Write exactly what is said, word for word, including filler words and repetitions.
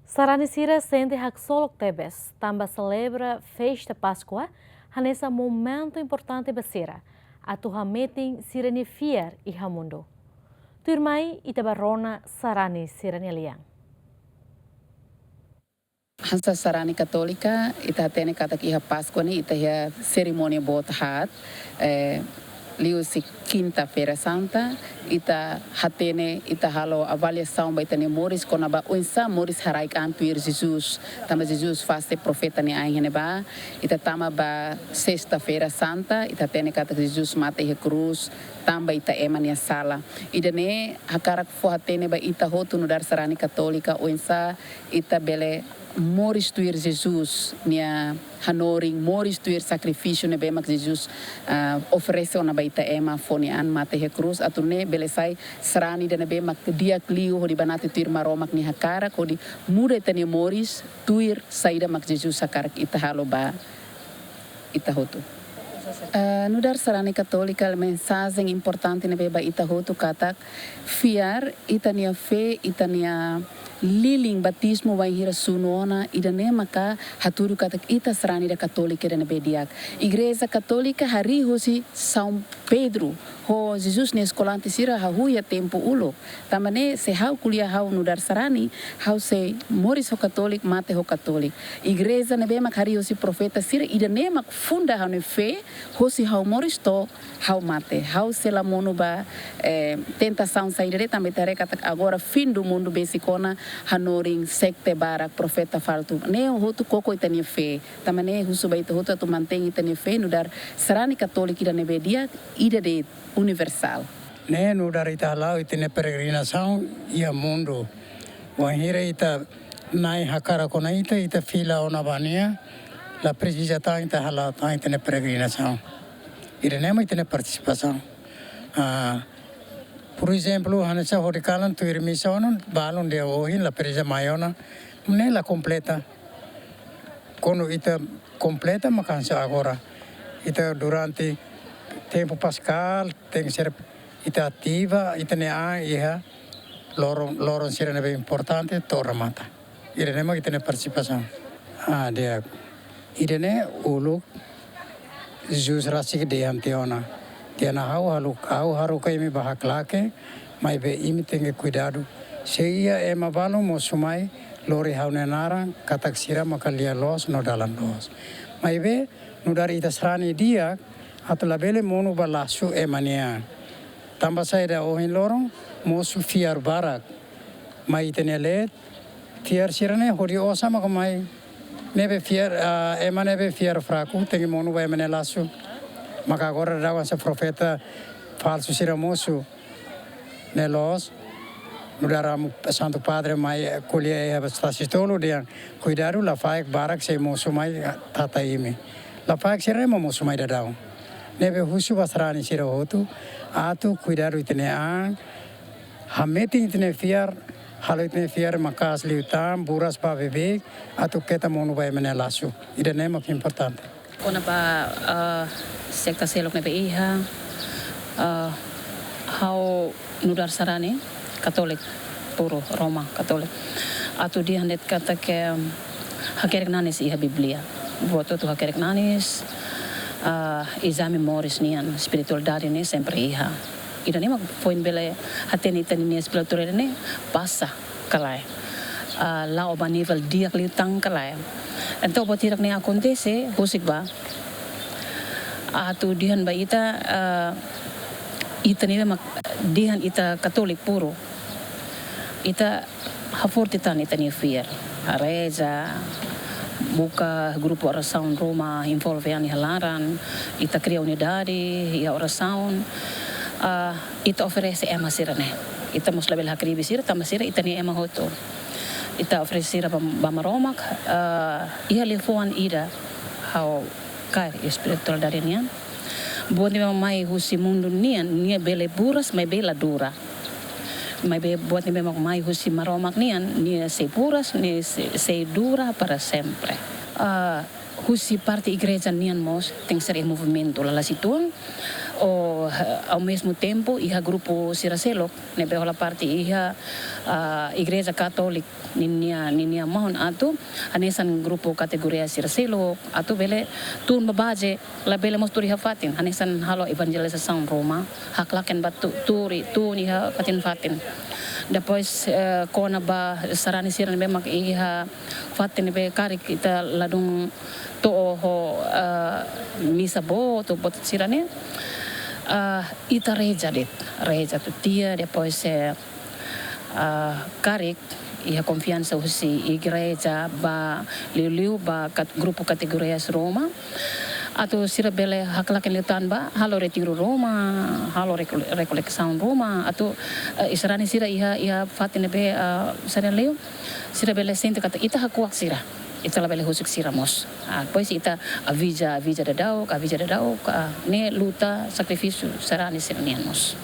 Sarani sira sente haksolok tebes, tanba selebra festa Páskua hanesan momentu importante ba sira, atu hametin sira-nia fiar iha mundu. Tuirmai, ita bá rona sarani sira-nia lian. Hanesan sarani Katólika, ita hatene katak iha Páskua ne'e ita iha serimónia boot haat, eh, liuhusi Kinta-feira Santa, ita hatene, ita halo avaliasaun ba ita-nia moris kona-ba oinsá moris haraik an tuir Jesus, tanba Jesus fase profeta nia ain iha ne'ebá, ita tama ba Sesta-feira Santa, ita hatene katak Jesus mate iha krús, tanba ita ema nia sala. Ida-ne'e hakarak fó hatene ba ita hotu nu'udar sarani Katólika, oinsá ita bele moris tuir Jesus nia hanorin, moris tuir sakrifísiu ne'ebé mak Jesus, ah, oferese ona ba ita ema fó nia an mate iha krús, atu nune'e bele sai sarani ida ne'ebé mak di'ak liu hodi banati tuir Maromak nia hakarak, hodi muda ita-nia moris tuir saida mak Jesus hakarak ita halo ba ita hotu. Ah, nu'udar sarani Katólika, mensajen importante ne'ebé ba ita hotu katak fiar, ita-nia fé, ita-nia lilin batizmu wainhira sunu ona, ida-ne'e maka hatudu katak ita sarani ida Katólika ida ne'ebé di'ak. Igreja Katólika harii husi São Pedro, ho Jesus nia eskolante sira hahú iha tempu uluk. Tanba ne'e, se ha'u ko'alia ha'u nu'udar sarani, ha'u sei moris ho Katólik, mate ho Katólik. Igreja ne'ebé mak harii husi profeta sira, ida-ne'e mak funda ha'u-nia fé, husi ha'u moris to'o ha'u mate. Ha'u sei la monu ba, eh, tentasaun saida de'it, tanba ita haree katak agora fim do mundo besik ona, hanorin sekte barak, profeta falsu. Ne'e hotu koko ita-nia fé. Tanba ne'e husu ba ita hotu atu mantein ita-nia fé nu'udar sarani Katólika ida ne'ebé di'ak, ida de'it, universál. Ne'e nu'udar ita hala'o ita-nia peregrinasaun iha mundu. Wainhira ita Na'i hakarak ona ita, ita fila ona ba Nia, la presiza tan ita hala'o tan ita-nia peregrinasaun. Ida-ne'e mak ita-nia partisipasaun. Ah, por ezemplu, hanesan hori kalan tuir misa ona, balun dehan ohin, la presiza mai ona, ne'e la kompleta. Kuandu ita kompleta maka hanesan agora. Ita durante tempu Paskál, tenke ser ita ativa, ita-nia an iha loron, loron sira ne'ebé importante, to'o remata. Ida-ne'e mak ita-nia partisipasaun. Ah, di'ak. Ida-ne'e uluk Jesus rasik dehan tiha ona. Dehan ha'u haruka, ha'u haruka imi ba haklaken, maibé imi tenke kuidadu. Se iha ema balu mosu mai, lori ha'u-nia naran, katak sira maka lia-loos no dalan loos. Maibé, nu'udar ita sarani di'ak, atu labele monu ba lasu ema nian. Tanba saida ohin loron, mosu fiar barak. Mai ita-nia leet, fiar sira-ne'e hodi osan maka mai. Ne'ebé fiar, ah, ema ne'ebé fiar fraku, tenke monu ba ema nia lasu. Maka agora daudaun hanesan profeta falsu sira mosu. Ne'e loos, nu'udar Amu Santu Padre mai ko'alia iha Stasis Tolu dehan, kuidadu lafaek barak sei mosu mai tata imi. Lafaek sira-ne'e mak mosu mai daudaun. Ne'ebé husu ba sarani sira hotu, atu kuidadu ita-nia an, hametin ita-nia fiar, halo ita-nia fiar maka'as liután, buras ba beibeik, atu keta monu ba ema nia lasu. Ida-ne'e mak importante. Kona-ba, eh, sekta seluk ne'ebé iha, eh, ha'u nu'udar sarani Katólik puru, Roma Katólik. Atu dehan de'it katak, em, hakerek nanis iha Bíblia. Buat hotu hakerek nanis, eh, ezame moris nian, espiritualidade ne'e sempre iha. Ida-ne'e mak foin bele hatene ita-nia espiritualidade ne'e basa ka lae. Ah, la'o ba nivel di'ak liután ka lae. Entaun buat hirak ne'e akontese, husik ba. Atu dehan ba ita, ah, ita ne'ebé mak dehan ita Katólik puru. Ita haforte tan ita-nia fiar. Reza, buka grupu orasaun ruma, envolve an iha laran, ita kria unidade iha orasaun. Ah, ita oferese ema sira-ne'e. Ita mós labele hakribi sira, tanba sira ita-nia ema hotu. Ita oferese sira ba, ba Maromak, ah, iha liafuan ida ha'u kaer espiritualidade nian. Buat ne'ebé mai husi mundu nian, nia bele buras, maibé la dura. Maibé buat ne'ebé mai husi Maromak nian, nia sei buras, nia sei, sei dura para sempre. Ah, husi parte igreja nian mós, tenke ser iha movimentu, la la'ós uitoan, Ou, eh, ao mesmo tempo, iha grupu sira seluk ne'ebé hola parte iha, ah, Igreja Katólika ninia, ninia mohon atu, hanesan grupu kategoria sira seluk, atu bele tun ba baze, labele mós tuur iha fatin, hanesan halo evanjelizasaun ruma, haklaken ba tu-, tuur i-, tun iha fatin-fatin. Depois, eh, kona-ba sarani sira ne'ebé mak iha fatin ne'ebé karik ita ladún to'o ho, eh, misa boot, boot sira-ne'e, eh, ita reza de'it, reza tiha, depois, eh, eh, karik iha konfiansa husi igreja ba liuliu ba kat-, grupu kategoria ruma. Atu sira bele haklaken liután ba, halo retiru ruma, halo rekole-, rekolesaun ruma, atu, eh, sarani sira iha, iha fatin ne'ebé, eh, sira liu, sira bele sente katak ita hakuak sira, ita labele husik sira mós. Ah, depois ita aviza, aviza daudauk, aviza daudauk, ah, ne'e luta, sakrifísiu sarani sira-nian mós.